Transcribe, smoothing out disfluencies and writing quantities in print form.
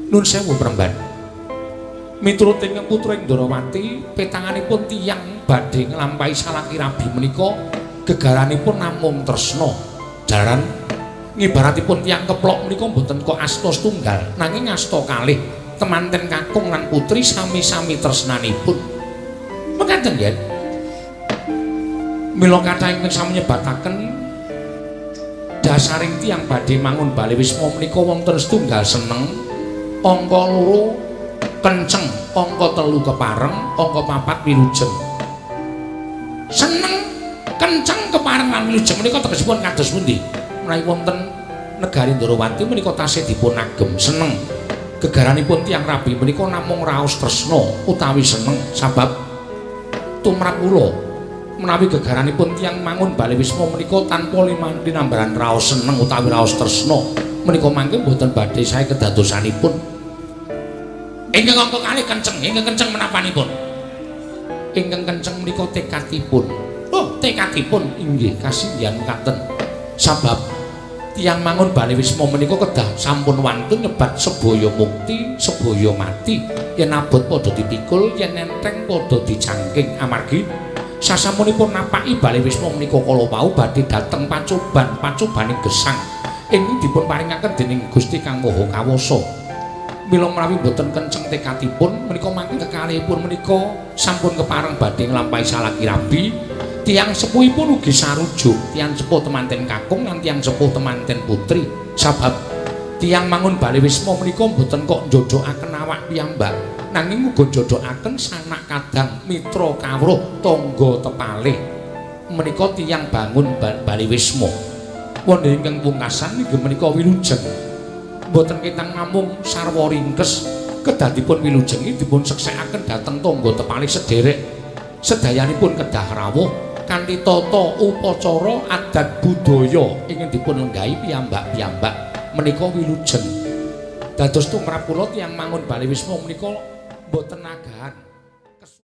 Nun sewu Premban. Miturut ingkang putra Ndrawati, petanganipun tiyang badhe nglampahi salaki rabi menika gegaranipun namung tresna. Jaran ngibaratipun tiyang keplok menika mboten kok asta setunggal, nanging asta kalih. Temanten kakung lan putri sami-sami tresnanipun. Mekaten nggih. Mila kathah ingkang sami nyebataken dasaring tiyang badhe mangun bale wisma menika wonten setunggal seneng, angka loro kenceng, angka telu kepareng, angka papat wilujeng. Seneng, kenceng, kepareng lan wilujeng menika tegesipun kados pundi? Menawi wonten negari Ndrawati menika tasih dipun agem seneng. Gegaranipun tiyang rabi menika namung raos tresna utawi seneng, sabab tumrap kula menawi gegaranipun tiyang mangun bale wisma menika tanpa linambaran raos seneng utawi raos tresna menika mangke mboten badhe sae kedadosanipun. Ingkang angka kalih kenceng, ingkang kenceng menapanipun? Ingkang kenceng menika tekadipun. Oh, tekadipun inggih kasinggihan mekaten. Sabab tiyang mangun bale wisma menika kedah sampun wantun nyebat sebaya mukti, sebaya mati. Yen abot padha dipikul, yen enteng padha dicangking. Amargi sasampunipun napaki bale wisma menika kala wau badhe dhateng pacoban, pacobaning gesang ingkang dipun paringaken dening Gusti Kang Maha Kawasa. Mila menawi mboten kenceng tekadipun menika mangke kekalihipun menika sampun kepareng badhe nglampahi salaki rabi. Tiyang sepuhipun ugi sarujuk, tiyang sepuh temanten kakung lan tiyang sepuh temanten putri. Sabab tiyang mangun bale wisma menika mboten kok njojokaken awak piyambak, nanging uga njojokaken sanak kadang, mitra kawruh, tangga tepalih. Menika tiyang bangun bale wisma. Wonten ingkang pungkasan inggih menika wilujeng. Mboten ketang namung sarwa ringkes, kedadipun wilujengi dipun seksekaken dhateng tangga tepalih sederek. Sedayanipun kedah rawuh kanthi tata upacara adat budaya ingkang dipun lenggahi piyambak-piyambak menika wilujeng. Dados tumrap kula tiyang mangun bale wisma menika mboten agahan.